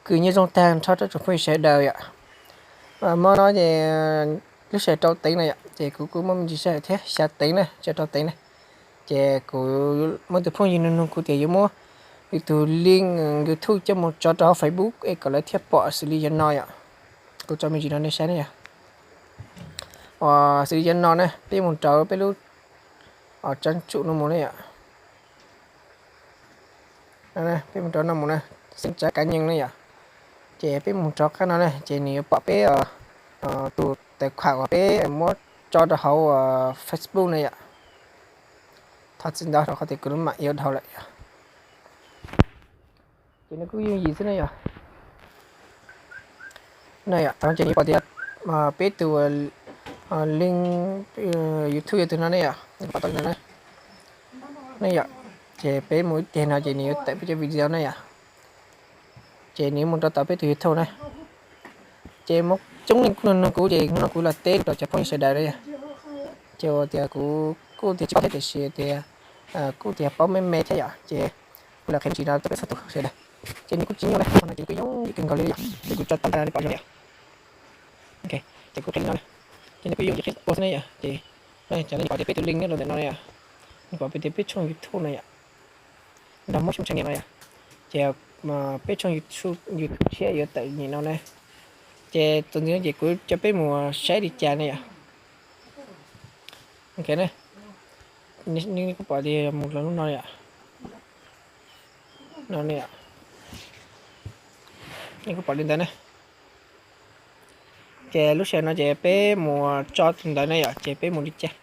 kws nyob zoo tag nrho rau tsoom phooj ywg sawv daws yom. Hmo no ces lub sij hawm rau teev no yom, ces kuv kuj muaj me ntsis sij hawm thiab, xya teev na, tseem rau teev na. Ces kuv muaj tus phooj ywg nug nug kuv tias yuav muab yus tus link YouTube coj mus tso rau hauv Facebook es kom lawv thiaj pom xws li yog no yom. Kuv tso me ntsis no nej saib ne yom. Uas xws li yog no ne, peb mus rau peb lub tsav tsum no mus ne yom. Peb mus rau no mus na, xeeb tsav kav nyeej ne yom. Ces peb mus rau qab no ne, ces nws yuav pom peb tus tais khuam uas peb muab tso rau hauv Facebook ne yom. Thov txim ntau rau qhov tias kuv lub mam yuav dhau lawm yom. Ces nws kuj yooj yim xwb ne yom. No yom, thaum no ces nws pom tias peb tus link YouTube yog tus no ne yom, nws pom tau no ne. Ne yom, ces peb mus ib tiag no ces nws yuav tawm peb cov video ne yom. Ces nws mus rau tom peb tus YouTube na. Ces muaj coob leej kuj nug nug kuv ces hnub no kuv los teb rau cov phooj ywg sawv daws na yom. Ces uas tias kuv kuj tias tsis paub thiab tiam sis tias kuj tias paub me me thiab yom, ces kuv los qhia me ntsis no rau peb txhua tus sawv daws. Ces nws kuj tsis nyuaj na, qhov no ces nws kuj yooj yim kawg nkaus li yom, ces kuv tso tag nrho nej pom zoo yom. Ces kuv qhia li no na, ces nws kuj yooj yim qhia ua xwb ne yom. Ces cov nej pom tias peb tus link nyob rau ntawm no na yom, nej pom tias peb tshooj YouTube na yom, nrog Hmoob Xyooj channel no yom. Ces peb tshooj YouTube tshiab yuav tawm nim no ne. Ces txuas ntxiv no ces kuv coj peb mus saib li cas ne yom. Ok ne, nej kuj pom tias mus rau lub no yom. No ne yom, nej kuj pom li ntawd ne. Ces lub sij hawm no ces peb mus tso tus ntawd ne yom, ces peb mus li cas?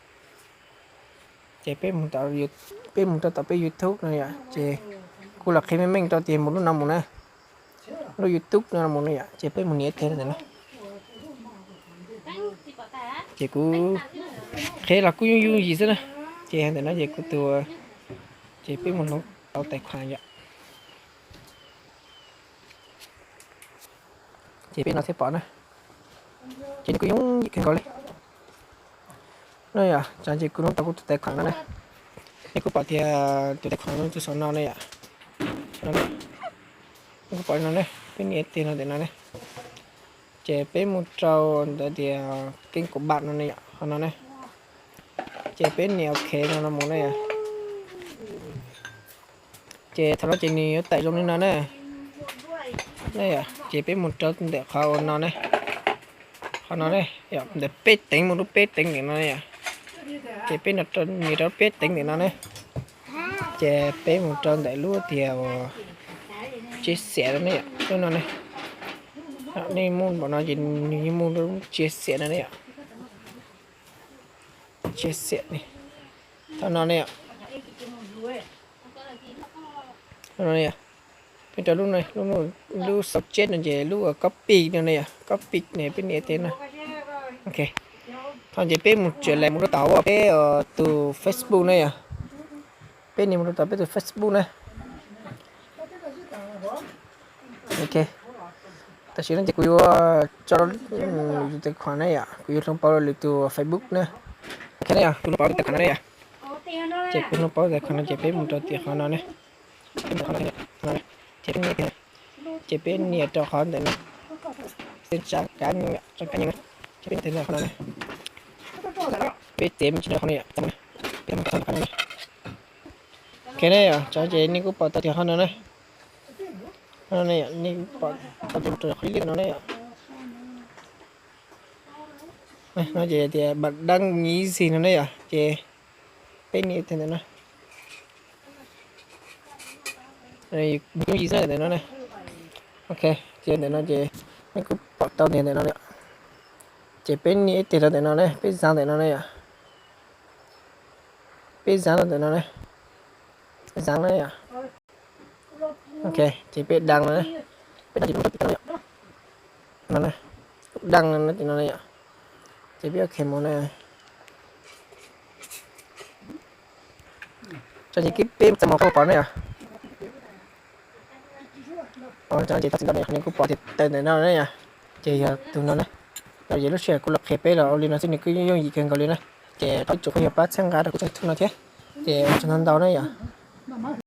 Ces peb mus, peb mus rau tom peb YouTube no yom, ces kuv los qhia meej meej rau tias mus lub no mus na, lub YouTube no mus no yom, ces peb mus nias ib teg rau ntawm no. Ces kuv qhia los kuj yooj yooj yim xwb na. Ces ntawm no ces kuv tus, ces peb mus hloov tau tais khuam yom. Ces peb no thiaj pom na. Ces nws kuj yooj yim kawg nkaus li no yom. Ces kuv hloov tau kuv tus tais khuam no na. Nej kuj pom tias tus tais khuam no tus saum no ne yom. Nej kuj pom no ne, peb nias ib teg no ntawm no ne. Ces peb mus rau ntawd tias keeb kuv npam no ne yom, qhov no ne. Ces peb nias ok no no mus ne yom. Ces thaum no ces nws yuav tawm zoo li no ne. Ces peb mus rau ntawm qhov uas no ne, qhov no ne, ntawm peb teev mus lub peb teev ntawm no ne yom. Ces peb nias rau peb teev ntawm no ne. Ces peb mus rau ntawm lub tias uas chia sẻ no ne yom, lub no ne. Nej mus npaum no ces nws yeej mus lub chia sẻ no ne yom. Chia sẻ ne, thaum no ne yom. Peb rau lub, lub sau chết no ces lub copy no ne yom, copy ne peb nias ib teg no. Ok, thaum ces peb mus tsev lawm mus rau tom peb tus Facebook ne yom. Peb nias mus rau tom peb tus Facebook na. Ok, tam sim no ces kuv yuav tso tus tais khuam na yom, kuv yuav hloov pauv lwm tus Facebook na. Ok ne yom, kuv hloov pauv tus tais khuam no ne yom. Ces kuv hloov pauv tus tais khuam no ces peb mus rau tias qhov no ne. Ces peb nias rau qhov ntawm no, xeeb tsav kav nyeej, tsav kav nyeej na. Ces peb nias qhov no ne, peb txiav me ntsis no qhov no yom, peb mus txog qhov no ne. Ok ne yom, tso ces nej kuj pom tau tias qhov no ne, qhov no ne yom, nej pom tau tias mus rau qhov liab no ne yom. No ces tias npam dab nyiv zig no ne yom, ces peb nias ntawm no. Yooj yim xwb ntawm no ne. Ok, ces ntawm no ces nej kuj pom tau tias ntawm no ne. Ces peb nias ib teg rau ntawm no ne, peb zav ntawm no ne yom. Peb zav rau ntawm no ne, zav na yom. Ok, ces peb dam no ne, peb dam ces peb rau tim no yom. No ne, dam no tim no ne yom. Ces peb ok mus na. Tso ces kib peb txaj muag qhov pom ne yom. Ces txog txim ntawm no ne, qhov no kuj pom tias tawm ntawm no ne yom. Ces yog tus no ne. Ces lub sij hawm kuv los qhia peb los ua li no xwb, nws kuj yooj yim kawg nkaus li na. Ces thov ib tsoom phooj ywg pab txhawb nqa rau kuv tshooj YouTube no thiab. Ces ua tsaug ntau ntau na yom.